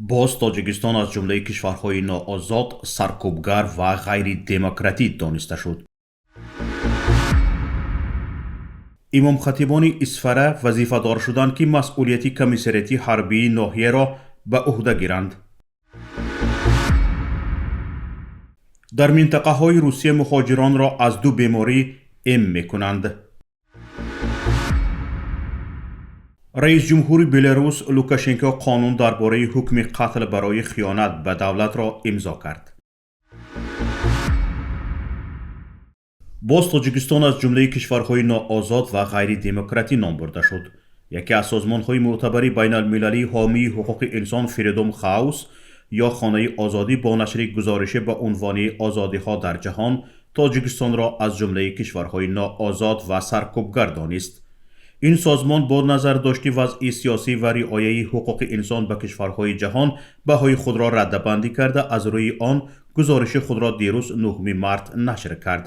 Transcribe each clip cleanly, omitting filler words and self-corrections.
Боз Тоҷикистон аз ҷумлаи кишварҳои ноозод, саркӯбгар ва ғайридемократӣ дониста шуд. Имомхатибони Исфара вазифадор шуданд, ки масъулияти комиссариати ҳарбии ноҳияро ба ӯҳда гиранд. Дар минтақаҳои Русия муҳоҷиронро аз ду беморӣ эм мекунанд. Раисҷумҳури Беларус Лукашенко қонун дар бораи ҳукми қатл барои хиёнат ба давлатро имзо кард. Боз Тоҷикистон аз ҷумлаи кишварҳои ноозод ва ғайридемократӣ ном бурда шуд. Яке аз созмонҳои мӯътабари байналмилалии ҳомии ҳуқуқи инсон, Фридом Хаус ё Хонаи озодӣ, бо нашри гузорише ба унвони «Озодиҳо дар ҷаҳон» Тоҷикистонро аз ҷумлаи кишварҳои ноозод ва саркӯбгар донист. Ин созмон бо назардошти вазъи сиёсӣ ва риояи ҳуқуқи инсон ба кишварҳои ҷаҳон баҳои худро раддабандӣ карда, аз рӯи он гузориши худро дирӯз, 9 март, нашр кард.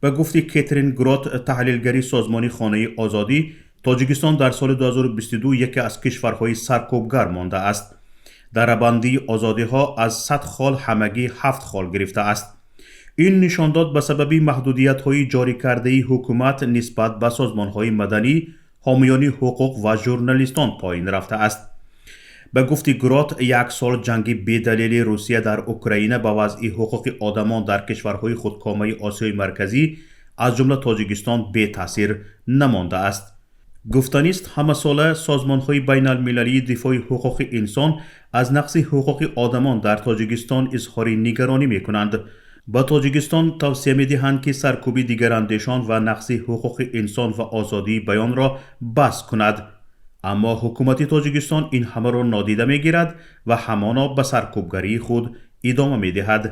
Ба гуфти Кетрин Грот, таҳлилгари созмони Хонаи озодӣ, Тоҷикистон дар соли 2022 яке аз кишварҳои саркӯбгар мондааст. Дар рабандии озодиҳо аз 100 хол ҳамагӣ 7 хол гирифтааст. Ин нишондод ба сабаби маҳдудиятҳои ҷорӣ кардаи ҳукумат нисбат ба созмонҳои маданӣ, ҳомиёни ҳуқуқ ва журналистон поин рафтааст. Ба гуфти Грот, як сол ҷанги бедалели Русия дар Украина ба вазъи ҳуқуқи одамон дар кишварҳои худкомаи Осиёи Марказӣ, аз ҷумла Тоҷикистон, бетаъсир намондааст. Гуфтанист, ҳамасола созмонҳои байналмилалии дифои ҳуқуқи инсон аз нақси ҳуқуқи одамон дар Тоҷикистон изҳори нигаронӣ мекунанд. Ба Тоҷикистон тавсия медиҳанд, ки саркӯби дигарандешон ва нақси ҳуқуқи инсон ва озодии баёнро бас кунад. Аммо ҳукумати Тоҷикистон ин ҳамаро нодида мегирад ва ҳамоно ба саркӯбгарии худ идома медиҳад.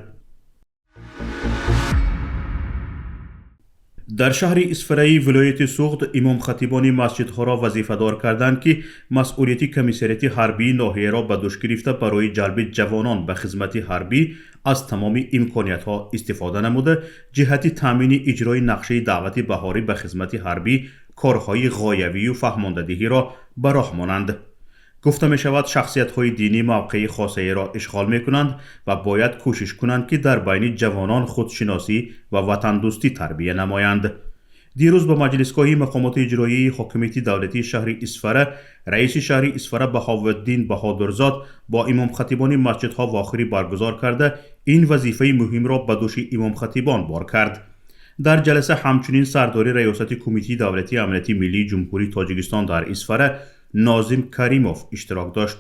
Дар шаҳри Исфараи вилояти Суғд имомхатибони масҷидҳоро вазифадор карданд, ки масъулияти комиссариати ҳарбии ноҳияро ба дӯш гирифта, барои ҷалби ҷавонон ба хизмати ҳарбӣ аз тамоми имкониятҳо истифода намуда, ҷиҳати таъмини иҷрои нақшаи даъвати баҳорӣ ба хизмати ҳарбӣ корҳои ғоявию фаҳмондадиҳиро ба роҳ монанд. Гуфта мешавад, шахсиятҳои динӣ мавқеи хосаеро ишғол мекунанд ва бояд кӯшиш кунанд, ки дар байни ҷавонон худшиносӣ ва ватандӯстӣ тарбия намоянд. Дирӯз ба маҷлисгоҳи мақомоти иҷроияи ҳокимияти давлатии шаҳри Исфара раиси шаҳри Исфара Баҳовиддин Баҳодурзод бо имомхатибони масҷидҳо вохӯрӣ баргузор карда, ин вазифаи муҳимро ба дӯши имомхатибон бор кард. Дар ҷаласа ҳамчунин сардори раёсати Кумитаи давлатии амнияти миллии Ҷумҳурии Тоҷикистон дар Исфара Нозим Каримов иштирок дошт.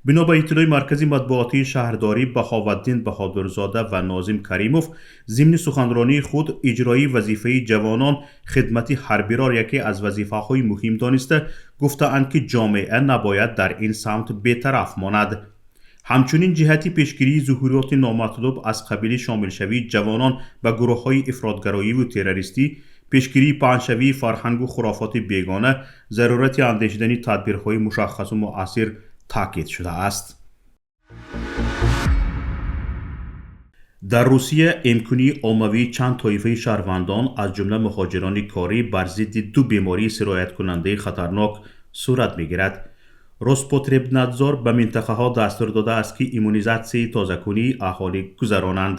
Бино ба иттилои маркази матбуотии шаҳрдорӣ, Баҳоваддин Баҳодурзода ва Нозим Каримов зимни суханронии худ иҷрои вазифаи ҷавонон хидмати ҳарбиро яке аз вазифаҳои муҳим дониста, гуфтаанд, ки ҷомеа набояд дар ин самт бетараф монад. Ҳамчунин ҷиҳати пешгирии зуҳуроти номатлуб аз қабили шомилшавии ҷавонон ба гурӯҳҳои ифротгароиву террористӣ, пешгирии паҳншавии фарҳангу хурофоти бегона, зарурати андешидани тадбирҳои мушаххасу муассир таъкид шудааст. Дар Русия эмкунии оммавии чанд тоифаи шаҳрвандон, аз ҷумла муҳоҷирони корӣ, бар зидди ду бемории сирояткунандаи хатарнок сурат мегирад. Роспотребнадзор ба минтақаҳо дастур додааст, ки иммунизатсияи тозакунии аҳолӣ гузаронанд.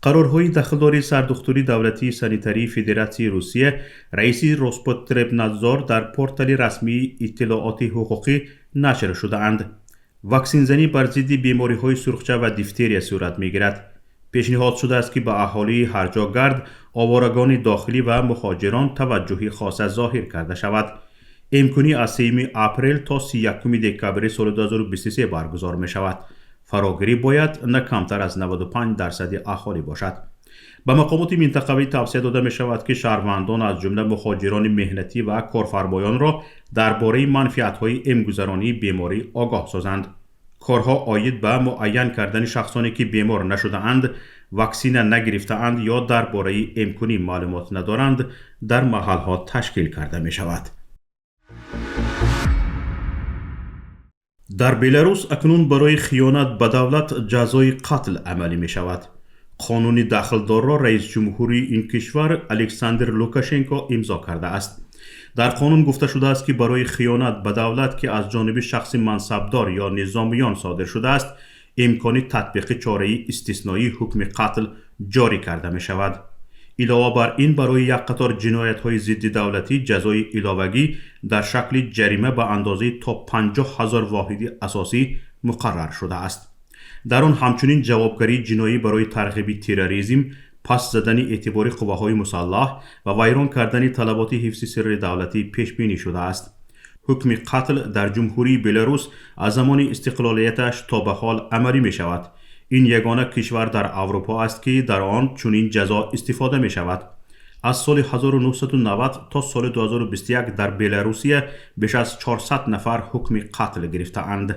Қарорҳои дахлдори сардухтури давлатии санитарии Федератсияи Русия, раиси Роспотребнадзор дар портали расмии иттилооти ҳуқуқӣ нашр шудаанд. Ваксинзанӣ бар зидди бемориҳои сурхча ва дифтерия сурат мегирад. Пешниҳод шудааст, ки ба аҳолии ҳарҷогард, оворагони дохилӣ ва муҳоҷирон таваҷҷӯҳи хоса зоҳир карда шавад. Эмкунӣ аз 3 апрел то 31 декабри соли 2023 баргузор мешавад. Фарогирӣ бояд на камтар аз 95% аҳолӣ бошад. Ба мақомоти минтақавӣ тавсия дода мешавад, ки шаҳрвандон, аз ҷумла муҳоҷирони меҳнатӣ ва корфармоёнро дар бораи манфиатҳои эмгузаронии беморӣ огоҳ созанд. Корҳо оид ба муайян кардани шахсоне, ки бемор нашудаанд, ваксина нагирифтаанд ё дар бораи эмкунӣ маълумот надоранд, дар маҳалҳо ташкил карда мешавад. Дар Беларус акнун барои хиёнат ба давлат ҷазои қатл амалӣ мешавад. Қонуни дахлдорро раисҷумҳури ин кишвар Александр Лукашенко имзо кардааст. Дар қонун гуфта шудааст, ки барои хиёнат ба давлат, ки аз ҷониби шахси мансабдор ё низомиён содир шудааст, имкони татбиқи чораи истисноии ҳукми қатл ҷорӣ карда мешавад. Илова бар ин, барои як қатор ҷиноятҳои зиддидавлатӣ ҷазои иловагӣ дар шакли ҷарима ба андозаи то 50 ҳазор воҳиди асосӣ муқаррар шудааст. Дар он ҳамчунин ҷавобгарии ҷиноӣ барои тарғиби терроризм, паст задани эътибори қувваҳои мусаллаҳ ва вайрон кардани талаботи ҳифзи сирри давлатӣ пешбинӣ шудааст. Ҳукми қатл дар Ҷумҳурии Беларус аз замони истиқлолияташ то ба ҳол амалӣ мешавад. Ин ягона кишвар дар Аврупо аст, ки дар он чунин ҷазо истифода мешавад. Аз соли 1990 то соли 2021 дар Беларусия беш аз 400 нафар ҳукми қатл гирифтаанд.